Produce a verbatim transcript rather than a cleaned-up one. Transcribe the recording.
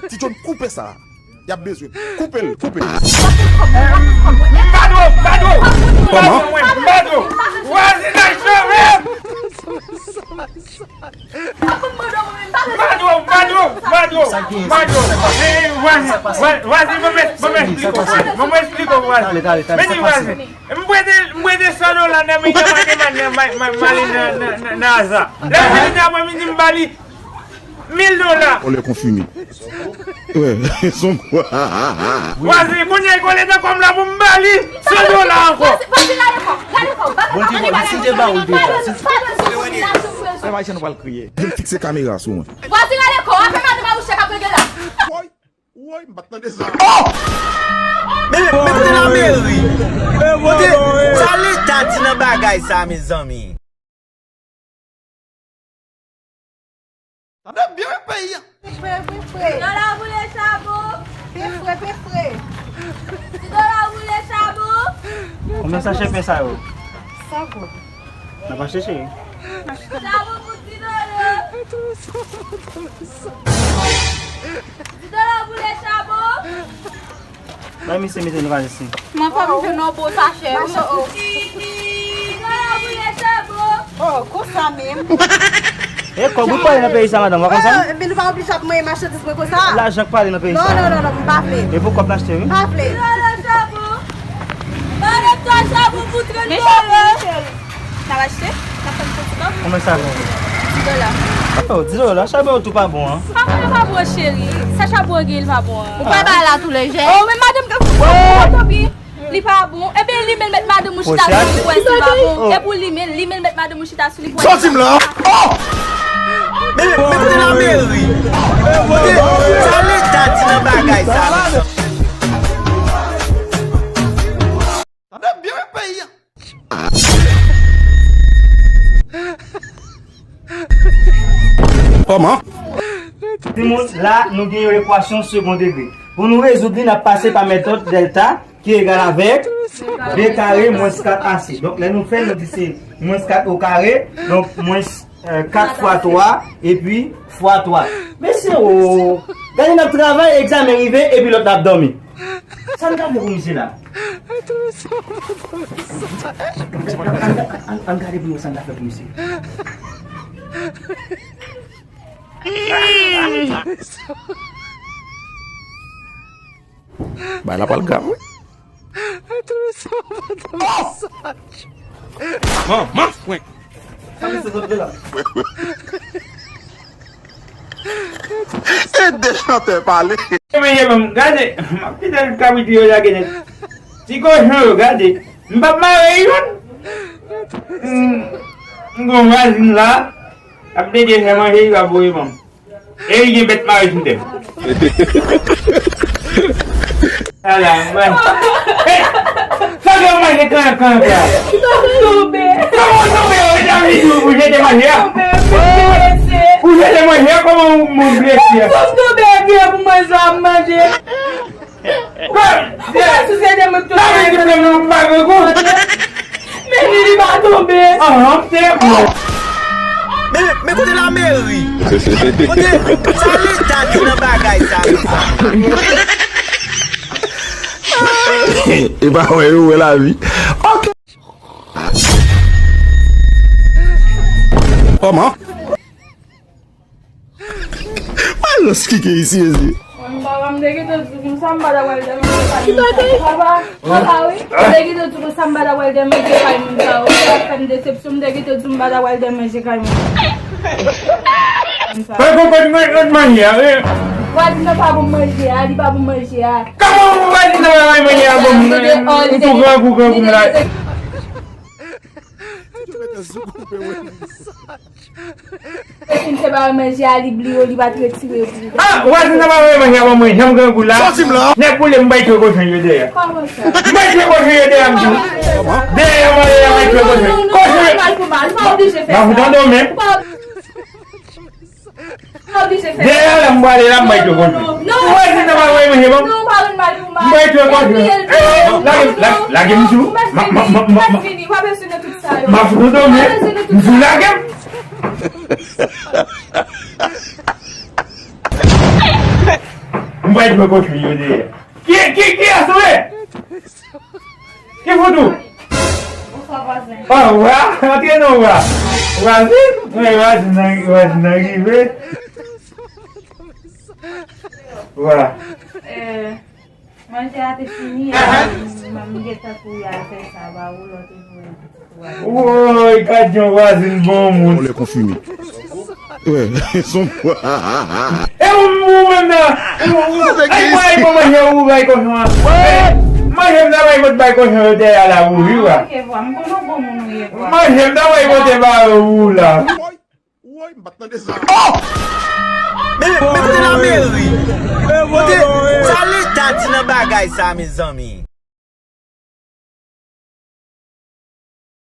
Ti John, koupe sa. Y ap bezwen. Koupe l, koupe l. Mbado, mbado, mbado mwen, mbado. Vwazinaj chanje. Mbado, mbado, mbado, mbado. Eh, vwazen, vwazen, vwazen, ban mwen, ban mwen esplike w, vwazen. Ban mwen esplike w, vwazen. Men di vwazen. M prete, m prete san dola nan men Yaman Yaman nan, nan, nan, nan, nan, nan Aza. Lè m vini nan mwen, m di m ba li mil dola. Vòlè konfime. Wè, son kwa. Vwazen, kounye a, kole nan kò m la pou m ba li san dola ankò. Vwazen, vwazen, gade kò, gade kò. Bondye, Bondye, si te ba ou l deja. Pèp Ayisyen, nou pral kriye. Vin fikse kamera sou mwen. Vwazen, gade kò, apre madanm a bouche k ap regle la. Woy, woy, m pa t tande sa. Men, men kote lameri? Kote, sa leta di nan bagay sa, mezanmi? Tande byen wi peyi a. Pi fre, pi fre. Ti dola boule chabon. Pi fre, pi fre. Ti dola boule chabon. Konbyen sachè pen sa yo? San goud. N ap achte, cheri. Chabon pou ti dola. Ti dola boule chabon. Bay misye mete nou ka isi. Mwen pa vin jwenn yon bon sachè. Oh, oh. Oh, konsa menm. E kòb ou pale nan peyi sa, madanm, ou pa konn sa? Ebyen, nou pa oblije ap manyen machandiz mwen konsa. Lajan k pale nan peyi sa. Non, non, non, non, m pa vle. E pou kòb n achte, wi. M pa vle. Madanm, twa chabon pou trant dola. N ap achte? N ap fè m fè ti kòb? Konbyen sa gen? Dis dola. Oh, dis dola, chabon yo tou pa bon, an. Chabon yo pa bon, cheri. Sa chabon yo gen, li pa bon, an. Ou pa bay la tou lejè. Oh, men madanm, tanpri. Li pa bon. Ebyen, li menm met madanm ou chita sou li pou wè si li pa bon. E pou li menm, li menm met madanm ou chita sou li pou wè si li pa bon. Sòti m la. Oh! Men, men kote lameri? Kote, sa leta di nan bagay sa, mezanmi? Tande byen wi peyi a. Kòman? Timoun, la, nou gen yon ekwasyon second degré. Pou nou rezoud li, n ap pase pa metòd dèlta, ki egal avèk de kare mwens kat A C. Donk, lè nou fè, nou di se mwens kat o kare, donk, mwens, euh, kat fwa twa, epi fwa twa. Mesye, o, gade n ap travay, egzamen rive, epi lòt la ap dòmi. Sa n ka fè pou misye la? An, an, an gade pou nou sa n ka fè pou misye. Bay la pral grav, wi. Manman fwen. Sa misye sot de la? E de chantè pale. Men, gade, m ap kite kabrit yo lage nèt. Ti kochon yo, gade. M p ap mare youn. M, m gon vwazin la. Ap plede fè manje, li pa voye ban m. E li gen bèt mare sou tè m. Ala, mwen. Sa gen yon manje kankan sa? Tonbe. Kòman w tonbe? Ou te anvi di ou jete manje a? Tonbe, mwen blese. Ou jete manje a, kòman ou blese a? Mwen tonbe epi e pou manje sa m manje. Ou pa sou se de mwen tonbe. Sa vle di frè m nan pa grangou. Men li, li pa tonbe. An, se bon. Men, men kote lameri? Kote, sa leta di nan bagay sa? E pa wè yo wè lavi. Ok. Kòman? Alòs ki gen isi, mesye? Mwen, papa, m te gentan di w konsa m pa ta pral dèmanje kay moun sa yo. Papa, papa, wi. M te gentan di w konsa m pa ta pral dèmanje kay moun sa yo. Ou te ap fè m desepsyon, m te gentan di w m pa ta pral dèmanje kay moun sa yo. Mwen konprann mwen, mwen manje a, wi. Vwazin nan pa bon manje a, li pa bon manje a. Kòman vwazin nan pa bay manje a bon? Ou tou grangou, grangou m la. Ti John mete zoukou pe wè. Epi m te ba manje a, li bliye, li pa t retire pou li. Ah, vwazin nan pa voye manje a ban mwen, jan m grangou la. Sòti m la. Nèg boule m bay twe kochon yo dèyè. Kòman sa? M bay twe kochon yo dèyè, m di w. Dèyè mwen, dèyè bay twe kochon. Kochon yo. Mal pou mal, pa oblije fè sa. M ap tande w menm. Pa oblije fè sa. Dèyè la, m prale la, m bay twe kochon. Non, non, non. Vwazin nan pa voye manje ban m. Non, pa rann mal pou mal. M bay twe kochon. Lage, lage, lage m sou. M ap fout ou dòmi. M sou lage m. Mwen jwe kochon yo dèyè. Ki, ki, ki asou e? Ki fout ou? Bonswa, vwazen. Ah, wa, antre non, wa. Vwazen? Wi, vwazen nan, vwazen nan rive. Wa. Eh, manje a te fini, m gentan kouri al fè sa ba ou, lò te voye. Woy, gad yon vwazen bon moun. On lè konfime. Wè, son. E ou, ou menm nan, ou, ou, ay, mwen, ay, mwen, manje ou bay kochon an. Manje m nan, bay, bay kochon yo dèyè la, ou, wi, wa. Ok, vwa, m konnen w bon moun ou ye, vwa. Manje m nan, bay, kote ba ou la. Woy, m pa t tande sa. Men, men kote lameri? Kote, sa leta di nan bagay sa, mezanmi?